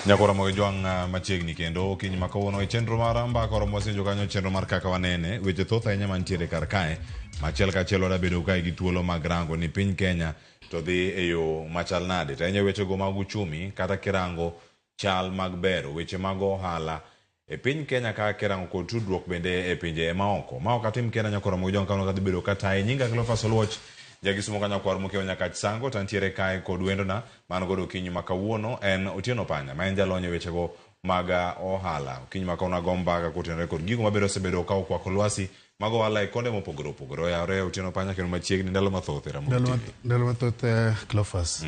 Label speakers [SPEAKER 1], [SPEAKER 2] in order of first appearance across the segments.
[SPEAKER 1] Nyakora mogi jwang' machiegni kendo okinyi ma kawuono e chenro mar mbaka oromo wasenjo kanyo chenro mar kaka wanene weche thoth ahinya mantiere kar kae ma achiel kachiel wadabedo kae gi thuolo mag rango ni piny Kenya to dhi e yo machal nade to ahinya wechego mag uchumi kata kirango chal mag bero weche mag ohala e piny Kenya ka kirango kod tudruok bende e pinje maoko. Ma ok atim kenda nyakora mogi jwang' kawuono kadhi bedo kataye nyinga Cleophas Oluoch Jakisumo ka nyakwar Mokeo Nyakach Sango to antiere kae kod wendona man godo okinyi ma kawuono en Otieno Panya ma en jalony e wechego mag ohala. Okinyi ma kawuono ago mbaka kotenore kod gigo mabedo osebedo ka okwako lwasi mag ohala e konde mopogore opogore. Oyawore Otieno Panya kendo machiegni ndalo mathoth e Ramogi
[SPEAKER 2] Ndalo
[SPEAKER 1] TV.
[SPEAKER 2] ndalo mathoth Cleophas.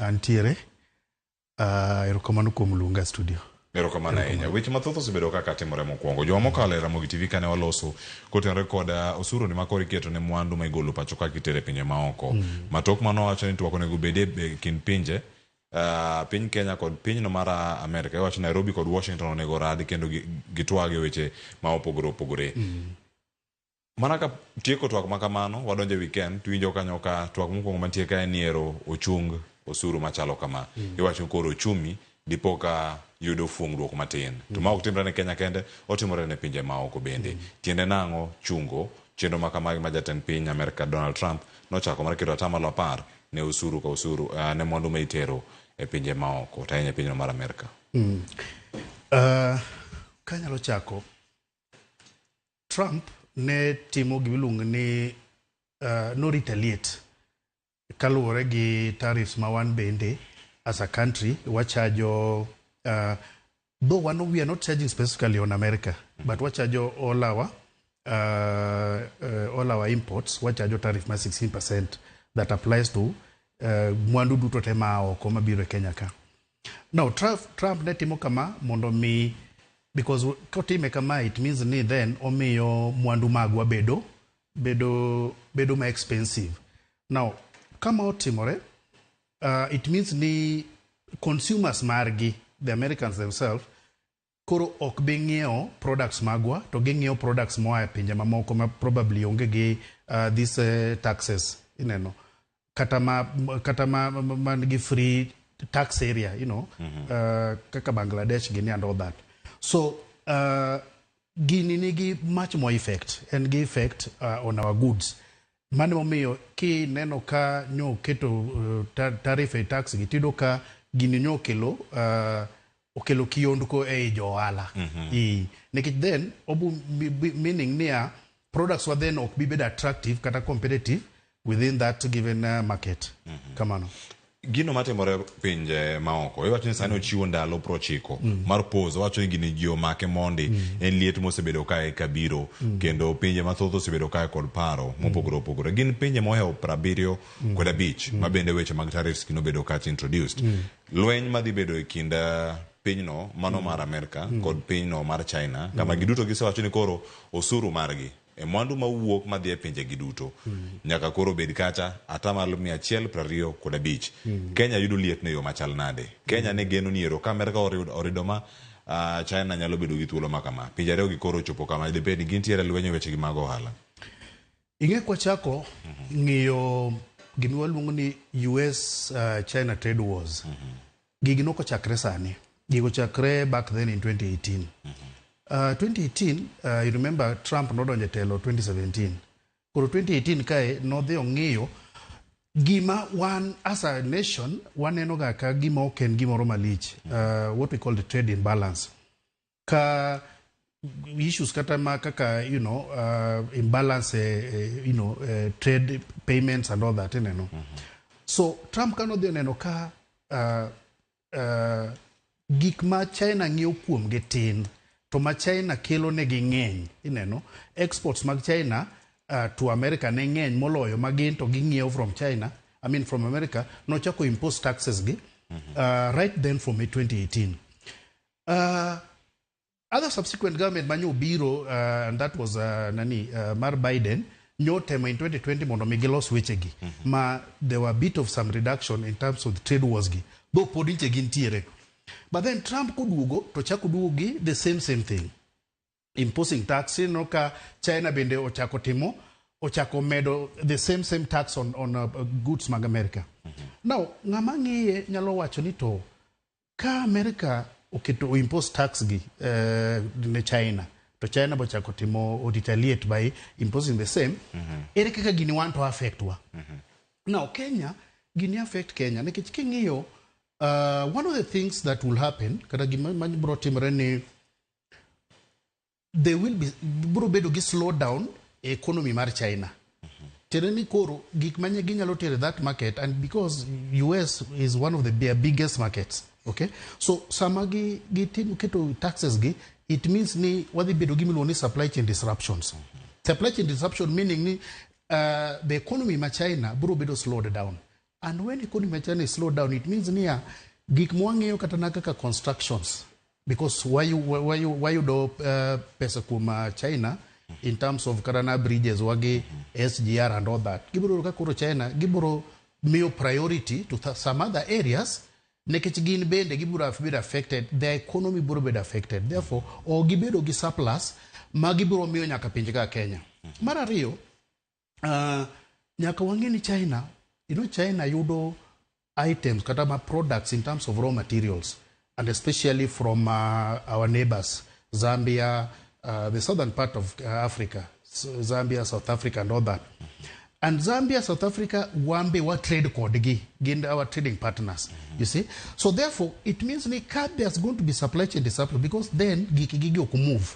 [SPEAKER 2] Antiere. Erokamano kuom luonga e studio.
[SPEAKER 1] Erokamano ahinya. Weche mathoth osebedo kaka timore mokwongo. Juma mokalo e Ramogi TV kane waloso kotenore kod osuru ni makoro iketo ne mwandu ma igolo pacho ka kitere e pinje maoko. Ma tok mano wacho ni twak onego obed e kind pinje piny Kenya kod pinyno mar Amerka. Iwacho Nairobi kod Washington onego orad kendo gitwag e weche ma opogore opogore. Mana ka tieko twak ma kamano, wadonjo e weekend, tiwinjo kanyo ka twak mokwongo mantie ka en ni ero ochung osuru machalo kama. Iwacho ni koro ochumi dipo ka yudo fuong'ruok matin. To ma ok timre ne Kenya kende, otimore ne pinje maoko bende. Tiende nang'o chungo chenro ma kamagi ma jatend piny Amerka Donald Trump nochako mar keto atamalo 10 ne osuru ka osuru ne mwandu ma itero e pinje maoko, to ahinya e pinyno mar Amerka.
[SPEAKER 2] Kanyalo chako, Trump ne timo gima iluongo ni no retaliate kaluwore gi tariffs ma wan bende as a country wachajo though one we are not charging specifically on America but wachajo all our imports, wachajo tariff mar 16% that applies to mwandu duto te maa oko mabiro e Kenya ka. Now Trump ne timo kama mondo mi because kotime kama it means ni then omiyo mwandu magwa bedo ma expensive. Now kama otimore it means ni consumers margi, the Americans themselves, koro ok bi ng'iewo products magwa to ging'iewo products moa e pinje mamoko ma probably onge gi these taxes ineno kata ma man gi free tax area kaka Bangladesh gini and all that. So gini nigi much more effect en gi effect on our goods. Mano momiyo kineno ka nyo keto tariff e tax gi tiyudo ka gini nyo okelo kiondko ei jo ohala. Nikech then obu meaning niya products wa then ok bi bedo attractive kata competitive within that given market. Kamano.
[SPEAKER 1] Gino matimore pinje maoko iwacho ni sani ochiwo ndalo 90 mar pause. Owacho ni gini ji omake mondi en liet mosebedo kae kabiro kendo pinje mathoth osebedo kae kod paro mopogore opogore. Gin pinje mohewo 75 ma bende weche mag tariffs gi nobedo kacha introduced. Lweny madhi bedo e kind pinyno mano mar Amerka kod pinyno mar China kama giduto gisewacho ni koro osuru margi e mwandu mawuok madhi e pinje gi duto nyaka koro bed kacha 125%. Kenya yudo liet ne yo machal nade? Kenya ne geno ni ero ka Amerka orido ma China nyalo bedo gi thuolo ma kama. Pinje ariyo gi koro ochopo kama dibed ni gintiere lweny e weche gi mag ohala.
[SPEAKER 2] Ing'e kwachako ng'iyo gima waluongo ni US China trade wars. Gigi nokochakre sani. Gigo chakre back then in 2018. 2018, you remember Trump nodonjo e telo 2017. Koro 2018 kae nodhi ong'iyo gima wan as a nation waneno ga ka gima ok en gimoro malich. What we call the trade imbalance. Ka issues kata ma kaka imbalance trade payments and all that ineno. So Trump kano dhi oneno ka gik ma China ng'iewo kuomgi tin to ma China kelo negi ng'eny ineno exports mag China to America ne ng'eny moloyo ma gin to ging'iewo from China, I mean from America, nochako impose taxes gi right then from 2018. Other subsequent government manyo biro and that was nani mar Biden nyo temo in 2020 mondo mi gilos wechegi ma there were a bit of some reduction in terms of the trade wars gi, though pod niche gintiere. But then Trump koduogo to chako duogo gi the same thing, imposing tax. Ineno ka China bende ochako timo ochako medo the same tax on goods mag America. Now ng'ama ng'iye nyalo wacho ni to Ka America oketo impose tax gi ne China, to China bochako timo retaliate by imposing the same, ere kaka gini wan to affect wa? Now Kenya, gini affect Kenya nikech king'iyo, one of the things that will happen, kata gima ma biro timore ni there will be, biro bedo gi slow down e economy mar China. Tiende ni koro gik manye ginyalo tero e that market, and because US is one of the their biggest markets, okay, so sama gi gitim keto taxes gi, it means ni wadhi bedo gi miluongo ni supply chain disruptions. Supply chain disruption meaning ni the economy ma China biro bedo slowed down, and when economy ma China is slowed down, it means niya gik mwang'iyo kata na kaka constructions, because wayudo pesa kuom China in terms of kata na bridges wagi SGR and all that. Gibiro yudo ka koro China gibiro miyo priority to some other areas nikech gin bende gibiro bedo affected, their economy biro bedo affected. Therefore ok gibedo gi surplus ma gibiro miyo nyaka pinje kaka Kenya. Mar ariyo, nyaka wang'e ni China, China yudo items kata ma products in terms of raw materials, and especially from our neighbors, Zambia, the southern part of Africa, Zambia, South Africa and all that. And Zambia, South Africa, wambe wa trade kodgi, gin our trading partners, you see. So therefore, it means ni ka there's going to be supply chain disruption, because then giki gigi ok move.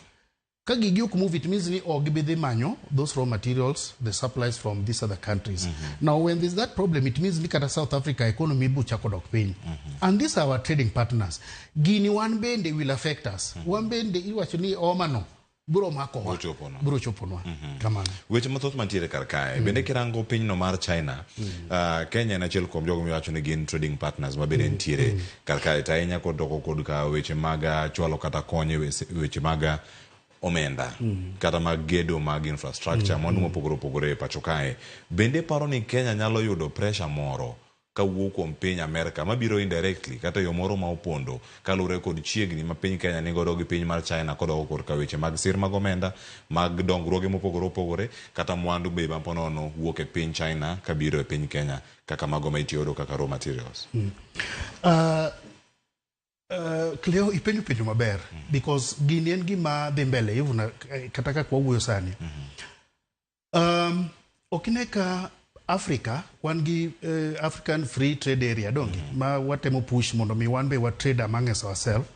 [SPEAKER 2] Ka gigi ok move, it means ni ok gibi dhi manyo those raw materials, the supplies from these other countries. Now, when there's that problem, it means ni kata South Africa economy bu chako dok piny. And these are our trading partners. Gini wan bende will affect us. Wan bende iwacho ni omano biro makowa.
[SPEAKER 1] Biro choponwa.
[SPEAKER 2] Biro choponwa. Kamano.
[SPEAKER 1] Weche mathoth mantiere kar kae. Bende kirango pinyno mar China, Kenya en achiel kuom jogo miwacho ni gin trading partners ma bende nitiere kar kae, to ahinya kodoko kod ka weche mag chwalo kata kony e weche mag omenda kata mag gedo mag infrastructure, mwandu mopogore opogore e pacho kae. Bende paro ni Kenya nyalo yudo pressure moro kawuok kuom piny Amerka mabiro indirectly kata yo moro ma opondo kaluwore kod chiegni ma piny Kenya nigodo gi piny mar China kodoko korka weche mag sir mag omenda mag dongruoge mopogore opogore kata mwandu be ma ponono wuok e piny China kabiro e piny Kenya kaka mago ma itiyogo kaka raw materials?
[SPEAKER 2] Cleo, ipenjo penjo maber because gini en gima dhi mbele even kata kaka wawuoyo sani. Ok ine ka Africa wan gi African Free Trade Area donge, ma watemo push mondo mi wan be wa trade among ourselves.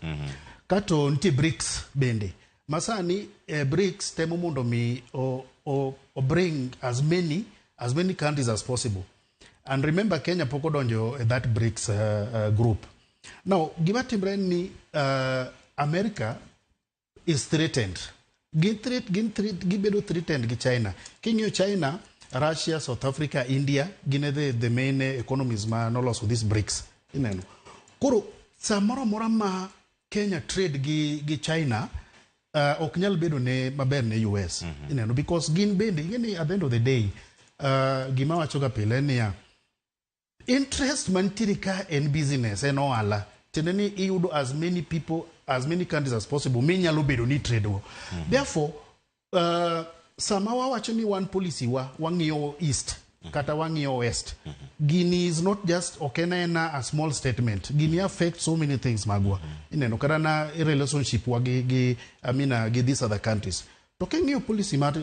[SPEAKER 2] Kato nitie BRICS bende ma sani, BRICS temo mondo mi o bring as many countries as possible. And remember, Kenya pok odonjo e that BRICS group. Now, gima timre en ni America is threatened. Gin threat, gibedo threatened gi China. King'iyo China, Russia, South Africa, India, gin e the main economies ma noloso this BRICS. Ineno. Koro, samoro amora ma Kenya trade gi China, ok nyal bedo ne maber ne US. Ineno, because gin bende, ing'e ni at the end of the day, gima wacho ga pile en niya, interest mantiere ka en business, en ohala. Tiende ni iyudo as many people, as many countries as possible minyalo bedo ni trade go. Therefore, sama wawacho ni one policy wa wang'iyo east kata wang'iyo west, gini is not just, ok en aena a small statement. Gini affect so many things magwa. Ineno kata na relationship wa gi, I mean, gi these other countries. To king'iyo policy mar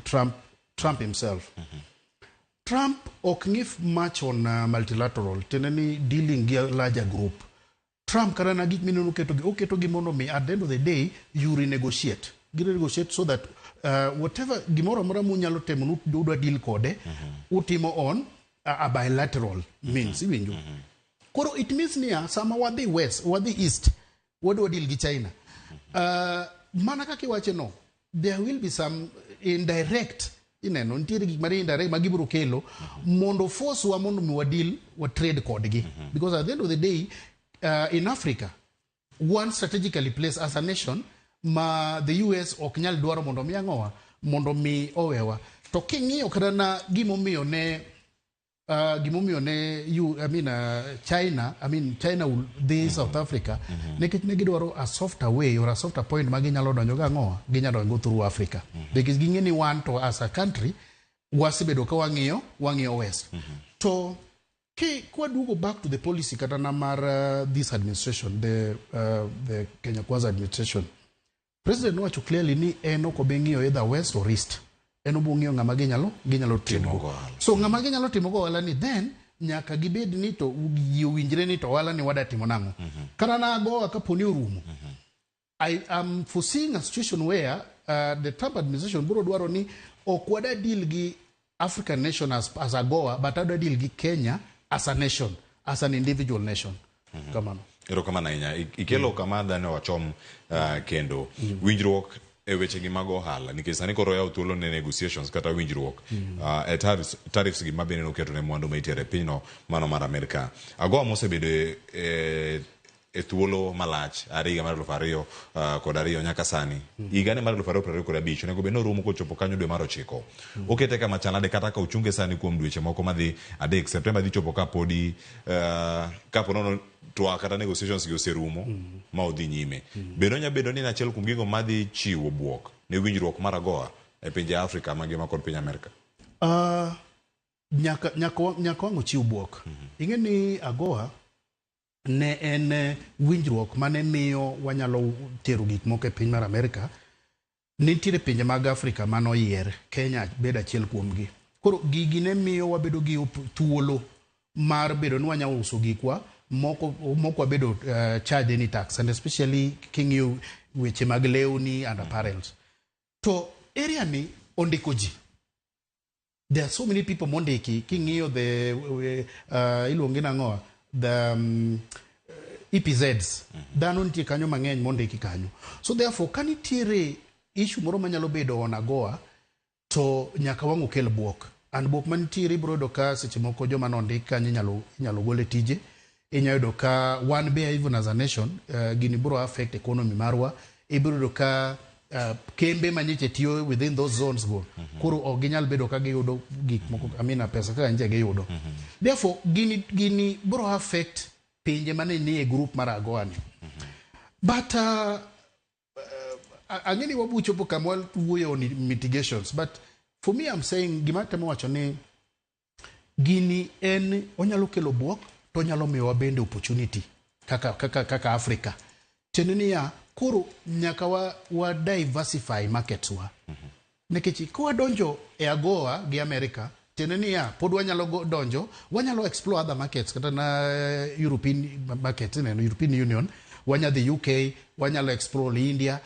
[SPEAKER 2] Trump himself, Trump ok ng'i much on multilateral, tiende ni dealing gi larger group. Trump kata na gik mineno oketogi, oketogi mondo mi at the end of the day you renegotiate. Gi renegotiate so that whatever gimoro amora munyalo temo udwa deal kode, utimo on a bilateral means, iwinjo. Koro it means niya, sama wadhi west, wadhi east, wadwa deal gi China. Mana kaka iwache no, there will be some indirect, ineno, nitiere gik mar indirect ma gibiro kelo mondo force wa mondo mi wa deal, wa trade kodgi. Because at the end of the day, in Africa, one strategically placed as a nation ma the US ok nyal dwaro mondo mi ang'owa, mondo mi owewa. To king'iyo kata na gimomiyo ne you, I mean, China, I mean, China will dhi South Africa nikech ne gidwaro a softer way or a softer point ma ginyalo donjo go ang'owa, ginyalo donjo through Africa because ging'e ni wan to as a country wasebedo ka wang'iyo west to Ki kwaduogo back to the policy kata na mar this administration, the Kenya Kwanza administration, President nowacho clearly ni en ok obi ng'iyo either west or east. En obo ng'iyo ng'ama ginyalo timo
[SPEAKER 1] go ohala.
[SPEAKER 2] So ng'ama ginyalo timo go ohala ni, then nyaka gibed ni to ji owinjre ni to ohala ni wada timo nang'o. Kata na AGOA kaponi orumo, I am foreseeing a situation where the Trump administration biro dwaro ni ok wada deal gi African nation as AGOA, but adwa deal gi Kenya as a nation, as an individual nation. Kamano.
[SPEAKER 1] Erokamano ahinya. Ikelo kama dhano wachom kendo winjruok e weche gi mag ohala, nikech sani koro oyawo thuolo ne negotiations kata winjruok e tariffs gi mabende noketo ne mwandu ma itero e pinyno mano mar Amerika. AGOA mosebedo e thuolo malach are higa mar 2002 nyaka sani, higani mar 2025 onego bed ni orumo kochopo kanyo dwe mar 9. Okete kama chal nade kata ka ochunge sani kuom dweche moko madhi 3? September dhi chopo ka podi kapo nono twak kata negotiations gi oserumo ma odhi nyime. Bende onya bedo ni en achiel kuom gigo madhi chiwo buok ne winjruok mar AGOA e pinje Afrika mangima kod piny Amerika?
[SPEAKER 2] Nyaka wang' ochiw buok. Ing'e ni AGOA ne en winjruok mane miyo wanyalo tero gik moko e piny mar Amerika. Nitiere pinje mag Afrika manoyier, Kenya bedo achiel kuomgi. Koro gigi ne miyo wabedo gi thuolo mar bedo ni wanyalo uso gikwa moko moko wabedo charge any tax, and especially king'iyo weche mag lewni and apparels. To area ni ondiko ji, there are so many people mondiki. King'iyo the iluongi nang'o, the EPZs, dhano nitie kanyo mang'eny mondiki kanyo. So therefore, ka nitiere issue moro manyalo bedo on AGOA, to nyaka wang' okel buok, and buok manitiere, ibiro yudo ka seche moko joma nondik kanyo inyalo gol e tije. Inyalo yudo ka wan be, even as a nation, gini biro affect economy marwa. Ibiro yudo ka kembe manyiche tiyo within those zones go koro ok ginyal bedo ka giyudo gik moko, I mean, pesa kaka nyiche giyudo. Therefore, gini biro affect pinje mane nie e group mar AGOA ni. But ang'e ni wabu chopo kama wawuoyo on mitigations, but for me, I'm saying, gima temo wacho ni gini en onyalo kelo buok to onyalo miyowa bende opportunity kaka Africa. Tiende niya, koro nyaka wa diversify markets wa, nikech ka wadonjo e AGOA gi America, tiende niya pod wanyalo donjo, wanyalo explore other markets, kata na European markets, ineno, European Union, wanya dhi UK, wanyalo explore India.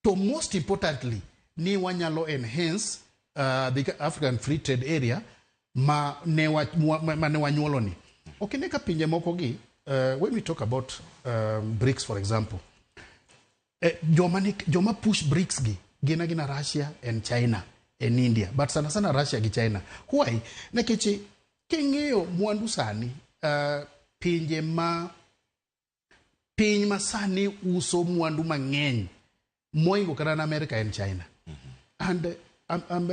[SPEAKER 2] To most importantly ni wanyalo enhance the African Free Trade Area ma ne wanyuolo ni. Ok ine ka pinje moko gi, when we talk about BRICS, for example, joma push BRICS gi gin agina Russia and China and India, but sana sana Russia gi China. Why? Nikech king'iyo mwandu sani, pinje ma piny ma sani uso mwandu mang'eny moingo kata na America en China. And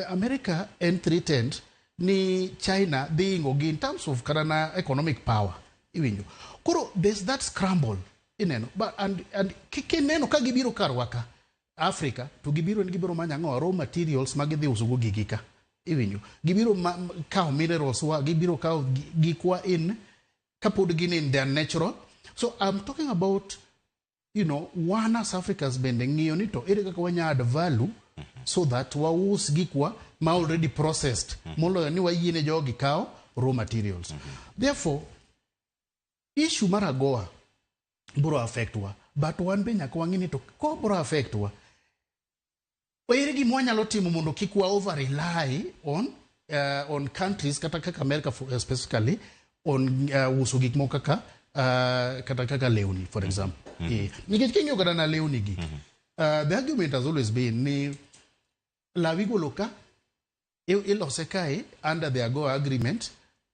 [SPEAKER 2] America en threatened ni China dhi ingo gi in terms of kata na economic power. Iwinjo? Koro there's that scramble, ineno. But and kineno ka gibiro karwa ka Africa, to gibiro ni gibiro manyo ang'o? Raw materials ma gidhi uso go gigi ka. Iwinjo? Gibiro kawo minerals wa, gibiro kawo gikwa in kapod gin in their natural. So I'm talking about wan as Africans bende ng'iyo ni to ere kaka wanya add value so that waus gikwa ma already processed, moloyo ni wayiene jogi kawo raw materials. Therefore, issue mar AGOA biro affect wa, but wan be nyaka wang'i ni to ko biro affect wa, ere gima wanyalo timo mondo kik wa over rely on countries kata kaka America for, specifically on uso gik moko kaka kata kaka lewni, for example. Nikech king'iyo kata na lewni gi, the argument has always been ni law igolo ka, ilose kae under the AGOA agreement,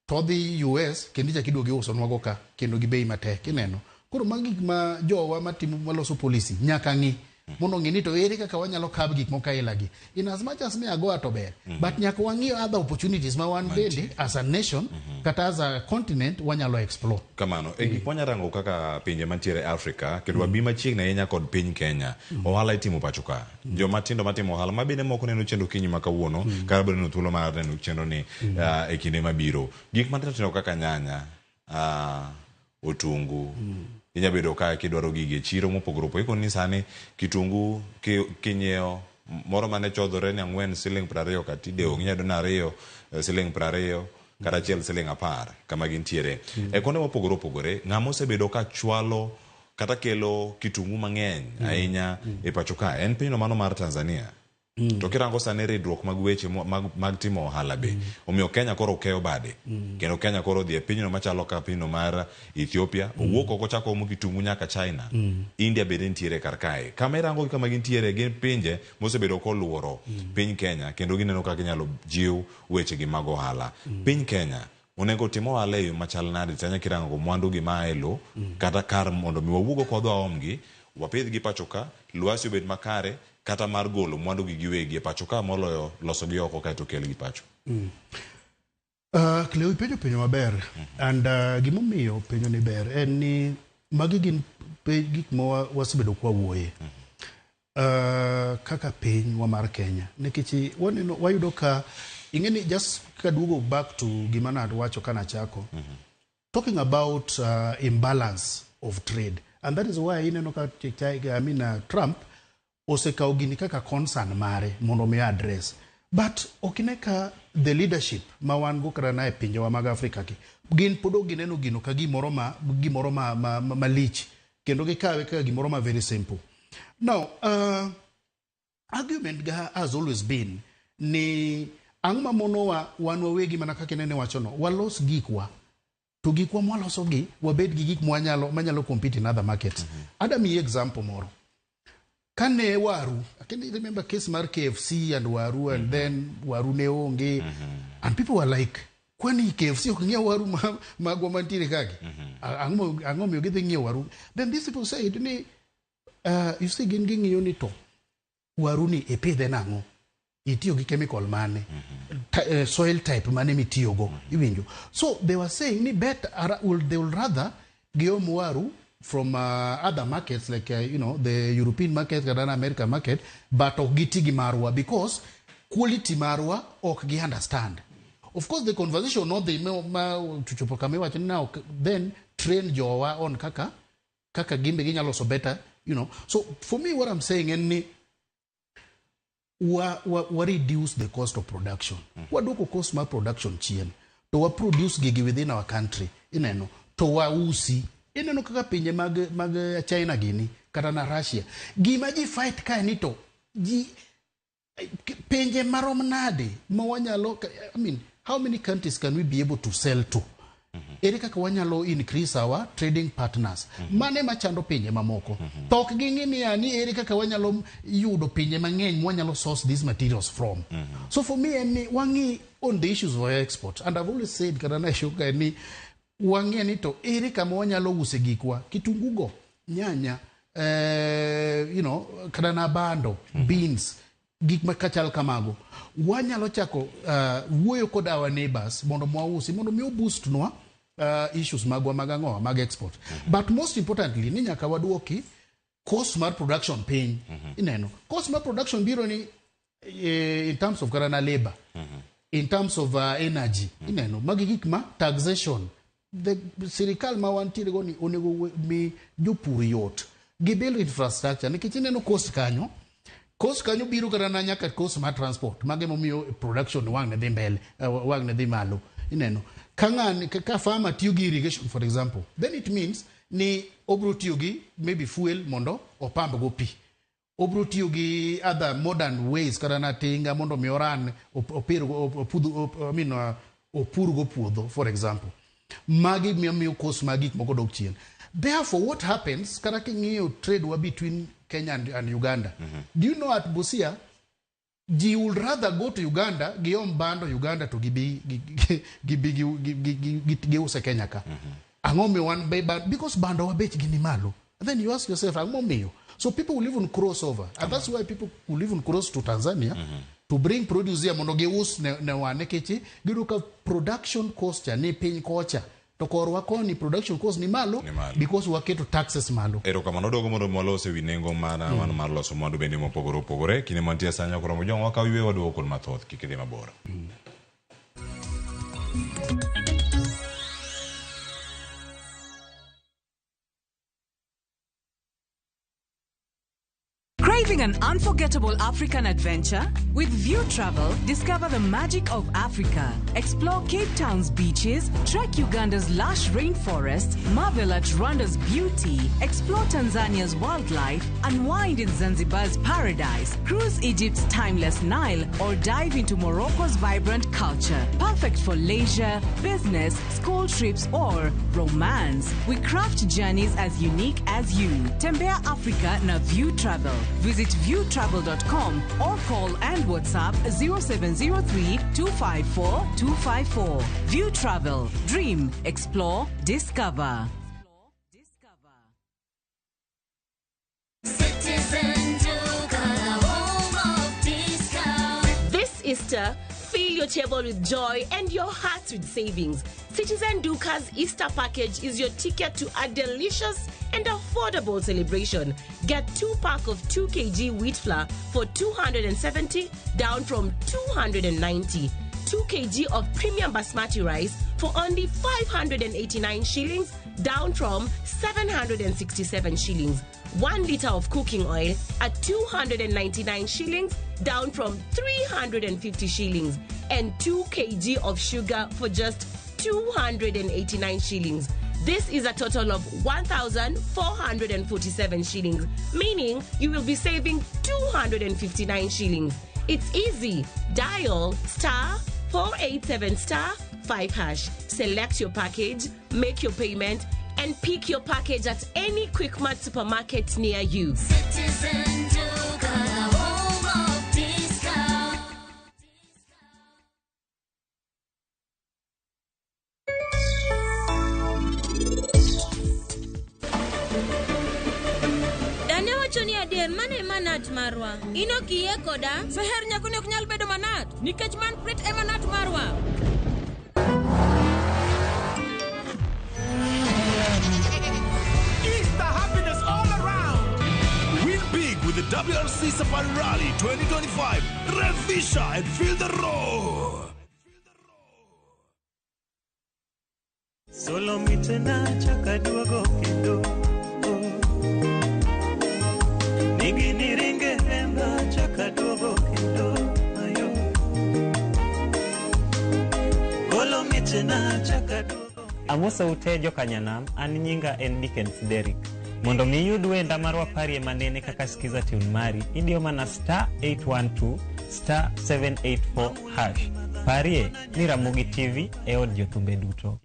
[SPEAKER 2] to odhi US kendo ichako iduogo iusonwago ka kendo gi bei matek. Ineno? Koro magi gik ma jowa matimo maloso policy nyaka ng'i. Mondo ong'e ni to ere kaka wanyalo kab gik moko aila gi. In as much as ni agoa to ber, but nyaka wang'i other opportunities ma wan bende as a nation kata as a continent wanyalo explore.
[SPEAKER 1] Kamano e gik mwanya rango kaka pinje mantiere Africa kendo wabi machiegni ahinya kod piny Kenya. Ohala itimo pacho ka. Joma tindo matimo ohala ma bende moko neno chenro kinyi ma kawuono kata biro neno thuolo mar neno chenro ni e kinde mabiro. Gik matindo tindo kaka nyanya, otungu, inya bedo ka kidwaro gigi e chiro mopogore opogore. Ikoni ni sani kitungu kinyiewo moro mane chodhore ni 4 siling 20 ka tinde onge, inya yudo ni 2 siling 20 kata 1 siling 10 kama gintiere. E kuonde mopogore opogore, ng'ama osebedo ka chwalo kata kelo kitungu mang'eny ahinya e pacho ka en pinyno mano mar Tanzania. To kirango sani ridruok mag weche mag timo ohala be omiyo Kenya koro keyo bade kendo Kenya koro odhi e pinyno machalo ka pinyno mar Ethiopia owuok oko chako omo kitungu nyaka China. India bende nitiere kar kae. Kama irango gi kama gintiere gin pinje mosebedo koluoro piny Kenya kendo gineno kaka inyalo jiw weche gi mag ohala. Piny Kenya onego otim ohala e yo machal nade tanya kirango mwandu gi maa e lo kata kar mondo mi wawuog oko wadhi waomgi wapidhgi pacho ka lwasi obed makare kata mar golo mwandu gi giwegi e pacho ka moloyo loso gi oko kaeto kelgi pacho.
[SPEAKER 2] Cleo, ipenjo penjo maber and gimomiyo penjo ni ber en ni magi gin gik ma wasebedo kwa wuoye kaka pinywa mar Kenya, nikech waneno wayudo ka ing'e ni just kaduogo back to gima nawacho kanachako talking about imbalance of trade, and that is why ineno ka I mean, Trump osekawo gini kaka concern mare mondo mi address, but ok ine ka the leadership ma wan go kata na e pinjewa mag Afrika ki gin pod ok gineno gino ka gimoro ma malich kendo gikawe kaka gimoro ma very simple. Now, argument ga has always been ni ang' ma monowa wan wawegi mana kaka inene wachono walos gikwa to gikwa mwaloso gi wabed gi gik mwanyalo manyalo compete in other markets. Ada miyi example moro kane waru. I can remember case mar KFC and waru, and then waru ne onge and people were like, kwani KFC ok ng'iew waru magwa mantiere kagi? Ang'o miyo gidhi ng'iewo waru? Then these people said ni you see, gin ging'iyo ni to waru ni ipidhe nang'o, itiyo gi chemical mane, soil type mane mitiyogo, iwinjo? So they were saying ni bet they will rather giom waru from other markets like the European market kata na American market, but ok giti gi marwa because quality marwa ok gi understand. Of course, the conversation nodhi ma chopo kama iwacho ni now then train jowa on kaka gimbe ginyalo loso better. So for me, what I'm saying en ni wa reduce the cost of production, waduoko cost mar production chien to wa produce gigi within our country, ineno, to wausi. Ineno kaka pinje mag China gini kata na Russia, gima ji fight kae ni to ji pinje marom nade ma wanyalo, I mean, how many countries can we be able to sell to? Ere kaka wanyalo increase our trading partners? Mane machando pinje mamoko to ok ging'i niya ni ere kaka wanyalo yudo pinje mang'eny mwanyalo source these materials from. So for me en ni wang'i on the issues of export, and I've always said kata na show ka ni wang'e ni to ere kama wanyalo use gikwa, kitungu go, nyanya, kata na bando, beans, gik ma kachal kamago wanyalo chako wuoyo kod our neighbors mondo mwausi mondo mi oboost nwa issues magwa mag ang'owa mag export. But most importantly ni nyaka waduoki cost mar production piny. Ineno cost mar production biro ni in terms of kata na labor, in terms of energy, ineno magi gik ma taxation. The sirikal ma wantiere go ni onego mi jopur yot gi build infrastructure, nikech ineno cost kanyo biro kata na nyaka cost mar transport. Mage momiyo production wang' ne dhi mbele, wang' ne dhi malo. Ineno ka ng'ani ka farmer tiyo gi irrigation, for example, then it means ni obro tiyo gi maybe fuel mondo opamb go pi, obro tiyo gi other modern ways kata na tinga mondo mi oran opir opudh I mean, opur go puodho, for example. Magi miyo cost mag gik moko dok chien. Therefore, what happens kata king'iyo trade wa between Kenya and Uganda, do you know at Busia ji would rather go to Uganda giom bando Uganda to gibi gibi giuse Kenya ka? Ang'o miyo wan be because bando wa bechgi ni malo? Then you ask yourself, ang'o miyo? So people will even cross over. And that's why people will even cross to Tanzania to bring produce here mondo gius ne wan nikech giyudo ka production cost cha ni piny kocha to korwa koni production cost ni malo,
[SPEAKER 1] Ni malo.
[SPEAKER 2] because waketo taxes malo.
[SPEAKER 1] Erokamano dogo mondo walos e wi nengo mar loso mwandu bende mopogore opogore. Kinde mantie sani koromo jong wakaw yweyo waduogo kod mathoth kik idhi mabor.
[SPEAKER 3] Craving an unforgettable African adventure? With View Travel, discover the magic of Africa. Explore Cape Town's beaches, trek Uganda's lush rainforests, marvel at Rwanda's beauty, explore Tanzania's wildlife, unwind in Zanzibar's paradise, cruise Egypt's timeless Nile, or dive into Morocco's vibrant culture. Perfect for leisure, business, school trips, or romance. We craft journeys as unique as you. Tembea Africa na View Travel. Visit viewtravel.com or call and WhatsApp 0703 254 254. View Travel. Dream, explore, discover.
[SPEAKER 4] Citizen Duka, the home of discount.
[SPEAKER 5] This Easter, fill your table with joy and your hearts with savings. Citizen Duka's Easter package is your ticket to a delicious and affordable celebration. Get 2 pack of 2 kg wheat flour for 270 down from 290. 2 kg of premium basmati rice for only 589 shillings down from 767 shillings. 1 liter of cooking oil at 299 shillings down from 350 shillings, and 2 kg of sugar for just 289 shillings. This is a total of 1,447 shillings, meaning you will be saving 259 shillings. It's easy. Dial star 487 star 5 hash. Select your package, make your payment, and pick your package at any Quickmart supermarket near you.
[SPEAKER 4] Citizen Duka, the home of discount.
[SPEAKER 6] Dane wacho ni adier mano e manat marwa. In ok iyie koda?
[SPEAKER 7] Seher nyakoni ok nyal bedo manat nikech man Pret e manat marwa.
[SPEAKER 8] Easter happiness all around. Win big with the WRC Safari Rally 2025. Revisha and feel the roar.
[SPEAKER 9] Solo mitena chaka duogo kendo Nigi niringe hemba chaka duogo kendo ayo Golo mitena chaka duogo.
[SPEAKER 10] Amosa ute jokanyanam, an nyinga en Dickens Derrick. Mondo mi iyud wenda mar waparie manene kaka Skiza Tune mari, idiyo mana star 812 star 784 hash. Parie ni Ramogi TV e od jothumbe duto.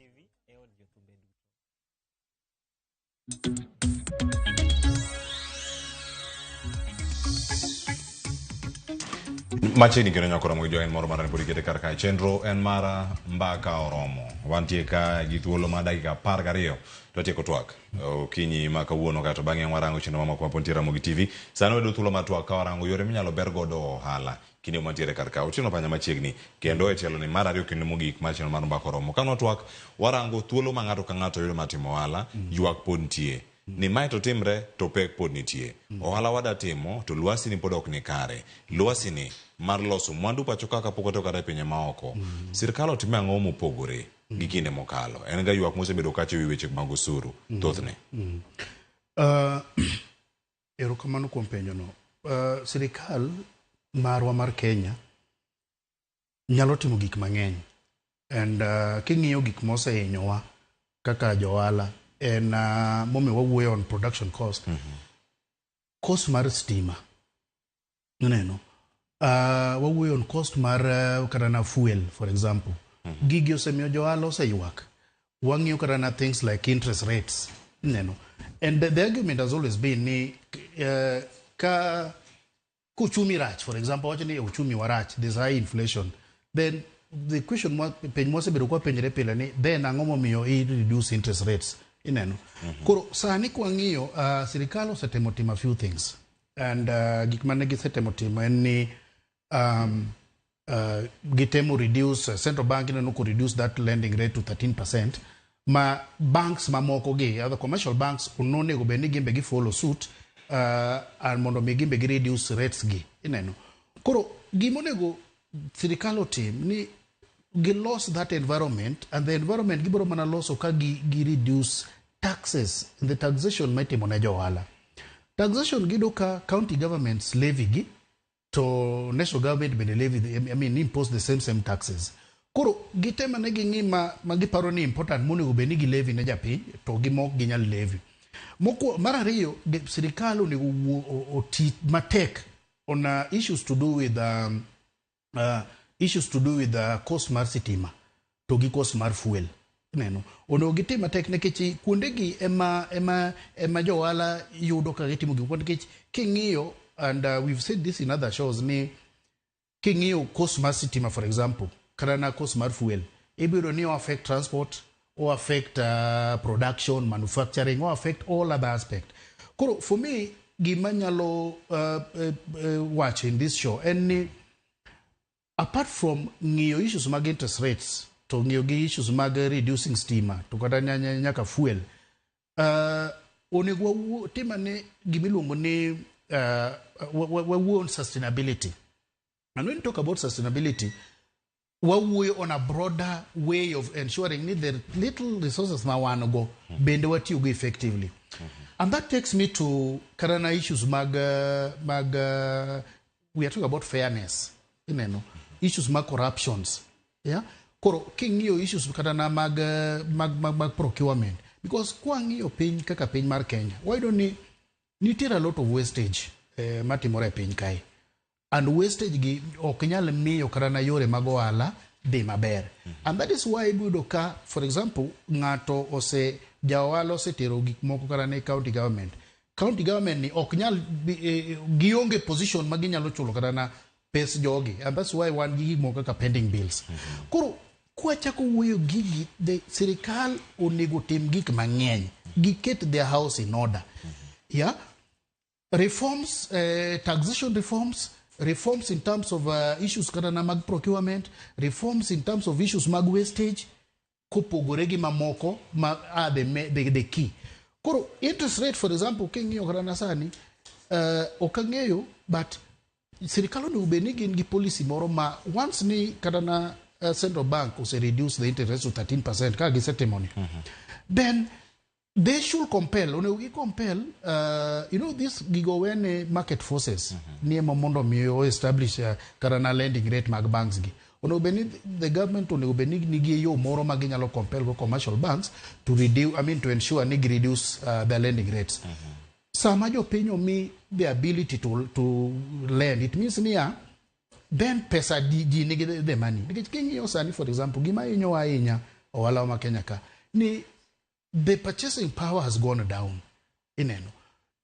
[SPEAKER 1] Machiegni kendo nyako Ramogi Jwang' en moro mara pod ikete kar kae. Chenro en mara mbaka oromo. Wantie ka gi thuolo mar dakika 12 to watieko twak okinyi ma kawuono kaeto bang'e warango chenro mamoko ma pod nitie Ramogi TV. Sani wayudo thuolo mar twak ka warango yore minyalo ber godo ohala kinde mantiere kar ka. Otieno Panya machiegni kendo e tielo ni mar ariyo kendo mogik mar chenro mar mbaka oromo. Ka nwatwak warango thuolo ma ng'ato ka ng'ato yudo mar timo ohala, ywak pod nitie. Ni mae to timre to pek pod nitie. Ohala wada timo to lwasi ni pod ok ni kare. Lwasi ni mar loso mwandu pacho kaka pok otoka kata e pinje maoko. Sirkal otime ang'o mopogore gi kinde mokalo? En ga ywak mosebedo kacha ewi weche mag osuru thothne.
[SPEAKER 2] Erokamano kuom penjono. Sirikal marwa mar Kenya nyalo timo gik mang'eny. And king'iyo gik mosehinyowa kaka johala en momiyo wawuoyo on production cost. Cost mar stima. Ineno? Wawuoyo on cost mar kata na fuel, for example. Gigi osemiyo johala oseywak. Wang'iyo kata na things like interest rates. Ineno? And the argument has always been ni ka uchumi rach, for example, wacho ni uchumi wa rach, there's high inflation, then the question penj mosebedo kwa penjre pile ni then ang'o momiyo i reduce interest rates? Ineno. Koro sani kwang'iyo, sirikal osetemo timo a few things, and gik mane gisetemo timo en ni gitemo reduce, central bank ineno ko reduce that lending rate to 13%, ma banks mamoko gi other commercial banks onego bed ni gimbe gi follow suit and mondo mi gimbe gi reduce rates gi. Ineno. Koro gimonego sirikal otim ni gilos that environment, and the environment gibiro mana loso ka gi reduce taxes, the taxation maitimo ne jo ohala. Taxation giyudo ka county governments levy gi, to national government bende levy I mean, impose the same taxes. Koro gitemo ne ging'i ma giparo ni important monego bed ni gi levy ne japiny, to gi mok ginyal levy. Mar ariyo, sirikal onego oti matek on issues to do with cost mar sitima to gi cost mar fuel. Ineno, onego gitim matek nikech kuondegi ema jo ohala yudo ka gitimo gik moko, nikech king'iyo, and we've said this in other shows, ni king'iyo cost mar sitima, for example, kata na cost mar fuel, ibiro ni o affect transport, o affect production, manufacturing, o affect all other aspect. Koro for me, gima nyalo wacho in this show en ni apart from ng'iyo issues mag interest rates to ng'iyo gi issues mag reducing stima to kata nyaka fuel, onego wawuo tim ane gimiluongo ni wawuo on sustainability. And when we talk about sustainability, wawuoyo on a broader way of ensuring ni the little resources ma wan go bende watiyogo effectively. And that takes me to kata issues mag, we are talking about fairness. Ineno, issues mag corruptions. Yeah? Koro king'iyo issues kata na mag procurement, because kwang'iyo piny kaka piny mar Kenya, wayudo ni nitiere a lot of wastage matimore e piny kae, and wastage gi ok nyal miyo kata na yore mag ohala dhi maber. And that is why ibiyudo ka, for example, ng'ato ose ja ohala osetero gik moko kata ne county government. County government ni ok nyal gionge position ma ginyalo chulo kata na pes jogi, and that's why wan gi gik moko kaka pending bills. Koro kwachako wuoyo gigi, the sirikal onego tim gik mang'eny, giket their house in order. Yeah, reforms, taxation reforms, reforms in terms of issues kata na mag procurement, reforms in terms of issues mag wastage, kopogore gi mamoko ma are the key. Koro interest rate, for example, king'iyo kata na sani, ok ang'eyo, but sirikal onego bed ni gin gi policy moro ma once ni kata na central bank ose reduce the interest to 13% kaka gisetimo ni, then they should compel, onego gi compel, this gigo wene market forces ni ema mondo mi o establish kata na lending rate mag banks gi. Onego bed ni the government onego bed ni nigi yo moro ma ginyalo compel go commercial banks to reduce, I mean, to ensure ni gi reduce their lending rates. Sama jopiny omi the ability to lend, it means niya, then pesa di ji nigi the money. Nikech king'iyo sani, for example, gima hinyowa ahinya ohala ma Kenya ka ni the purchasing power has gone down. Ineno,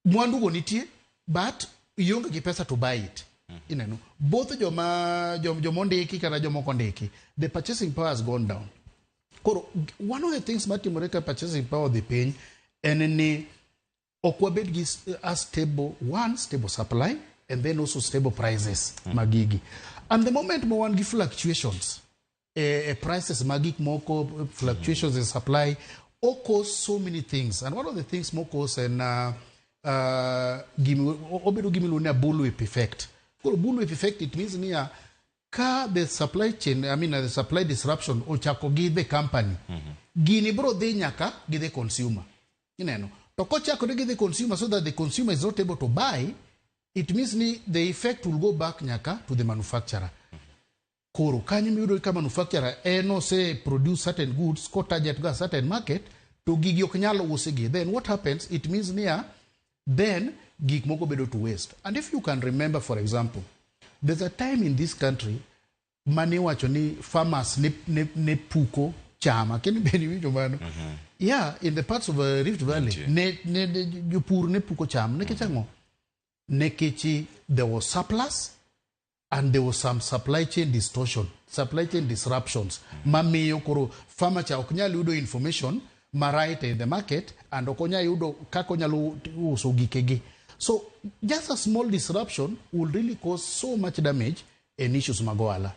[SPEAKER 2] mwandu go nitie, but ionge gi pesa to buy it. Ineno, both joma jomondiki kata jomok ondiki, the purchasing power has gone down. Koro one of the things matimore ka purchasing power odhi piny en ni ok wabed gi a stable one stable supply and then also stable prices mag gigi. And the moment ma wan gi fluctuations e prices mag gik moko, fluctuations in supply o cause so many things. And one of the things mo cause en obedo gimiluongo ni a bullwhip effect. Koro bullwhip effect, it means niya, ka the supply chain, I mean, the supply disruption ochako gi the company, gini bro dhi nyaka gi the consumer. Ineno, to kochakore gi the consumer, so that the consumer is not able to buy, it means ni the effect will go back nyaka to the manufacturer. Koro kanyo miyudo ka manufacturer en ose produce certain goods ko target go a certain market, to gigi ok nyal usigi, then what happens? It means niya, then gik moko bedo to waste. And if you can remember, for example, there's a time in this country mane iwacho ni farmers ne puko cham. Akia be niwinjo mano? Yeah, in the parts of Rift Valley ne jopur ne puko cham. Nikech ang'o? Nikech there was surplus and there was some supply chain distortion, supply chain disruptions, mamiyo koro farmer cha ok nyal yudo information. ma right in the market and ok onyal yudo kaka onyalo uso gikegi. So just a small disruption will really cause so much damage and issues mag ohala.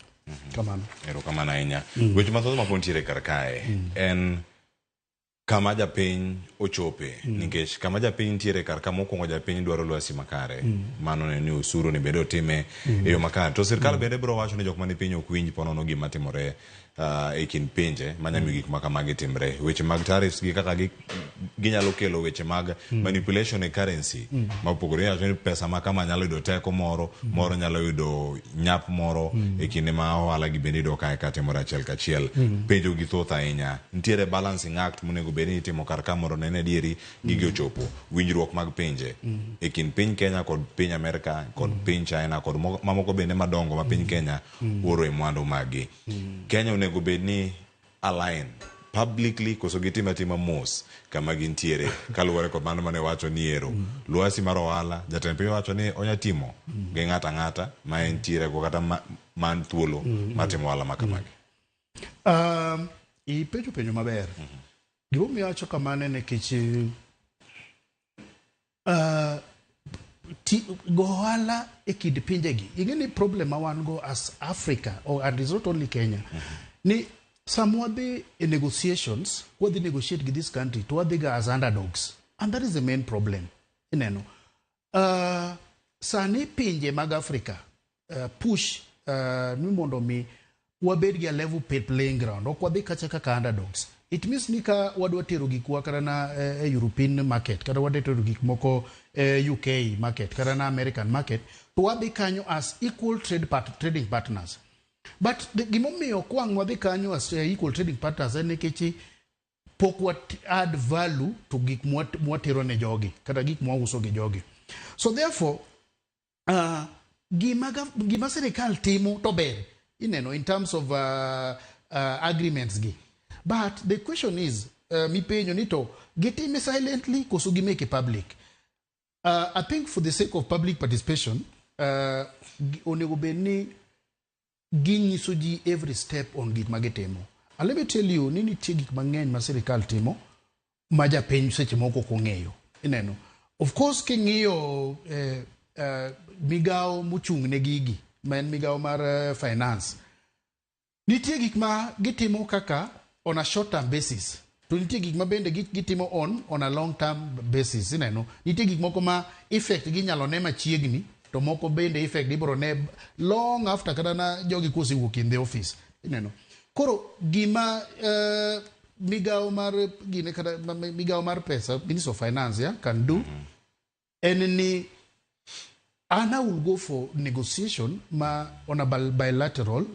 [SPEAKER 2] Kamano.
[SPEAKER 1] Erokamano ahinya. Weche mathoth mapod nitiere kar kae en kama japiny ochope nikech kama japiny nitiere kar ka mokwongo japiny dwaro lwasi makare mano neno ni osuru ni bende otime e yo makare to sirkal bende biro wacho ni jok mani piny ok winj ponono gima timore e kind pinje manya miyo gik ma kamagi timre. Weche mag tariffs gi kaka ginyalo kelo weche mag manipulation e currency mopogore. Iwacho ni pesa ma kama nyalo yudo teko moro, moro nyalo yudo nyap moro e kinde ma ohala gi bende iyudo kae ka timore achiel kachiel. Penjo gi thoth ahinya. Nitiere balancing act monego bed ni itimo kar ka mondo ne adieri gigi ochopo. Winjruok mag pinje e kind piny Kenya kod piny Amerka kod piny China kod mamoko bende madongo ma piny Kenya oro e mwandu maggi. Kenya onego bed ni align publicly koso gitime atima mos kama gintiere kaluwore kod mano mane wacho ni ero lwasi mar ohala jatend piny wacho ni onya timo gi ng'ato ang'ata ma entiere go kata man thuolo mar timo ohala ma kamagi.
[SPEAKER 2] Ipenjo penjo maber. Gimomiyo awacho kamano en nikech go ohala e kind pinjegi. Ing'e ni problem ma wan go as Africa, oh, and it's not only Kenya, ni sama wadhi e negotiations, wadhi negotiate gi this country, to wadhi ga as underdogs. And that is the main problem. Ineno. Sani pinje mag Africa push ni mondo mi wabed gi a level playing ground. Ok wadhi kacha kaka underdogs. It means ni ka wadwa tero gikwa kata na e European market, kata wadwa tero gik moko e UK market, kata na American market, to wadhi kanyo as equal trading partners. But gimomiyo kwang' wadhi kanyo as equal trading partners en nikech pok wa add value to gik mwatero ne jogi, kata gik mwauso gi jogi. So therefore, gima sirikal timo to ber, ineno, in terms of agreements gi. But the question is, mipenjo ni to gitime silently koso gimake it public? I think for the sake of public participation, onego bed ni ginyiso ji every step on gik ma gitimo. And let me tell you ni nitie gik mang'eny ma sirikal timo ma japiny seche moko ok ong'eyo. Ineno. Of course king'iyo migawo mochung' ne gigi, ma en migawo mar finance, nitie gik ma gitimo kaka on a short term basis to nitie gik ma bende gitimo on a long term basis. Ineno, nitie gik moko ma effect ginyalo ne machiegni to moko bende effect ibiro ne long after kata na jogi kosewuok in the office. Ineno, koro gima migawo mar gine kata migawo mar pesa, Minister of Finance, yeah, can do en ni an I will go for negotiation ma on a bilateral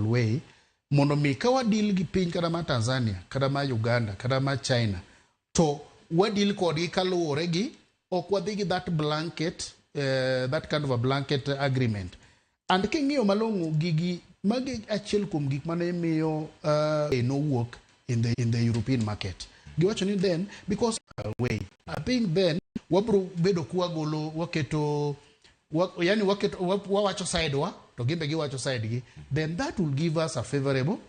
[SPEAKER 2] way mondo mi ka wadeal gi piny kata ma Tanzania, kata ma Uganda, kata ma China, to wadeal kodgi kaluwore gi ok wadhi gi that kind of a blanket agreement. And king'iyo malong'o gigi magi achiel kuom gik mane miyo nowuok in the European market. Giwacho ni then because way I think then wabro bedo kwagolo waketo yani waketo wawacho side wa to gimbe giwacho side gi, then that will give us a favorable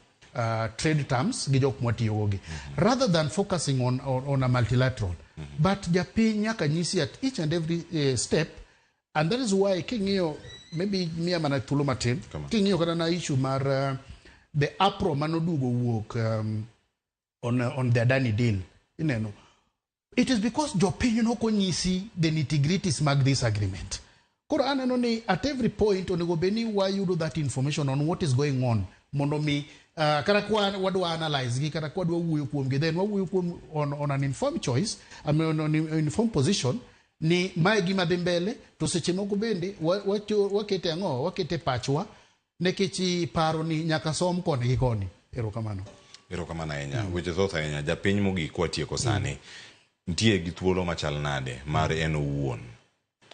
[SPEAKER 2] trade terms gi jok mwatiyogo gi rather than focusing on a multilateral. But japiny nyaka nyisi at each and every step, and that is why king'iyo, maybe miya mana thuolo matin, king'iyo kata na issue mar the uproar manoduogo wuok on the Adani deal, ineno, it is because jopiny nokonyisi the nitty-gritties mag this agreement. Koro aneno ni at every point onego bed ni wayudo that information on what is going on mondo mi kata kwa wadwa analyze gi kata kwa wadwa wuoyo kuomgi, then wawuoyo kuom on an informed choice, I mean, on an informed position ni mae gima dhi mbele. To seche moko bende wakete ang'o, wakete pachwa nikech paro ni nyaka som koni gi koni. Erokamano.
[SPEAKER 1] Erokamano ahinya. Weche thoth ahinya. Japiny mogik kwatieko sani nitie gi thuolo machal nade mar en owuon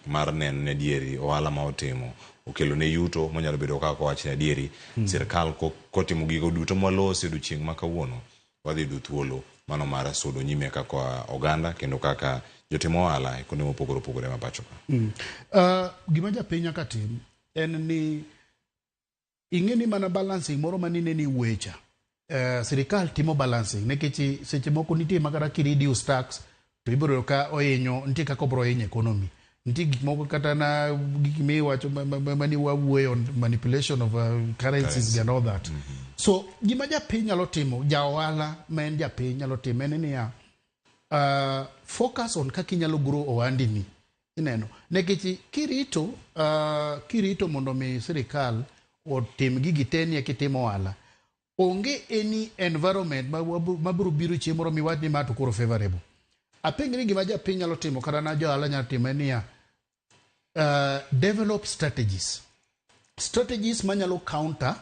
[SPEAKER 1] mar neno ni adieri ohala ma otimo okelo ne yuto monyalo bedo kaka owach ni adieri sirkal kotimo gigo duto mwaloso e odiochieng' ma kawuono wadhi yudo thuolo mano mar sudo nyime kaka oganda kendo kaka jotim ohala e kuonde mopogore opogore ma pacho ka.
[SPEAKER 2] Gima japiny nyaka tim en ni ing'e ni mana balancing moro manine ni wuoye cha. Sirikal timo balancing nikech seche moko nitie ma kata kireduce tax to ibiro yudo ka ohinyo, nitie kaka obiro hinyo economy. Nitie gik moko kata na gik miwacho mani wawuoyo on manipulation of currencies and all that. So gima japiny nyalo timo, ja ohala ma en japiny nyalo timo en niya, focus on kaka inyalo grow ohandini. Ineno, nikech kirito mondo mi sirikal otim gigi te ni eka itim ohala, onge any environment mabiro biro chieng' moro miwach ni ma to koro favorable. Apenj ni gima japiny nyalo timo kata na jo ohala nyalo timo en niya, develop strategies. Strategies manyalo counter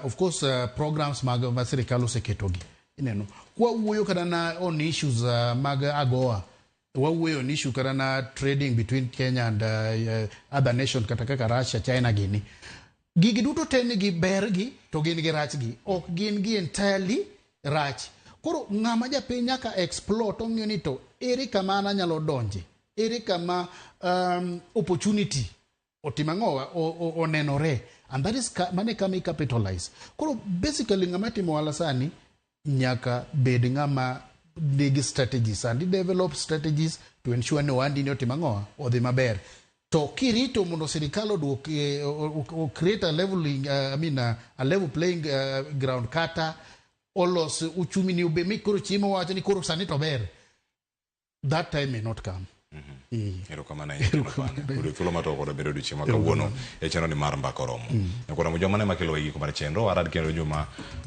[SPEAKER 2] of course programs mag ma sirikal oseketogi. Ineno, kwawuoyo kata na on issues mag AGOA, wawuoyo on issue kata na trading between Kenya and other nation kata kaka Russia, China gini. Gigi duto te nigi bergi to gin gi rachgi. Ok gin gi entirely rach. Koro ng'ama japiny nyaka explore to ng'iyo ni to ere kama an anyalo donje, ere kama opportunity otimo ang'owa onenore, and that is mane kama i capitalize. Koro basically ng'ama timo ohala sani nyaka bed ng'ama nigi strategies and develop strategies to ensure ni ohandi ni otimo ang'owa odhi maber. To kirito mondo sirikal oduok o create a leveling, I mean a level playing ground kata olos uchumi ni obe mi koro chiemo wacho ni koro sani to ber, that time may not come.
[SPEAKER 1] Erokamano ahinya Otieno Panya. Yudo thuolo ma to kod bedo odiochieng' ma kawuono e chenro ni mar Mbaka Oromo. Nyakwara joma ne makelo e giko mar chenro warad kendo juma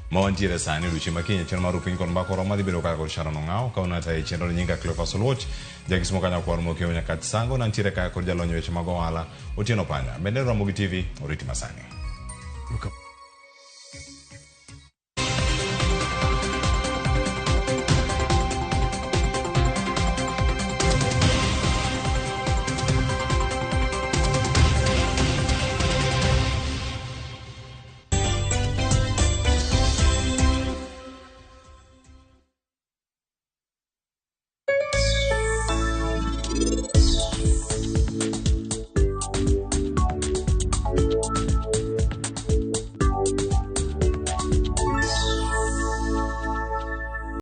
[SPEAKER 1] ma wantiere sani odiochieng' ma kiny e chenro mar Upiny kod Mbaka Oromo adhi bedo kaka kod Sharon Ong'awo ka unata e chenro ni nyinga Cleophas Oluoch jakismo kanya kwar mokiewo nyaka Sango nantiere kaka kod jalony e weche mag ohala Otieno Panya. Bende Ramogi TV oriti masani.
[SPEAKER 2] Okay.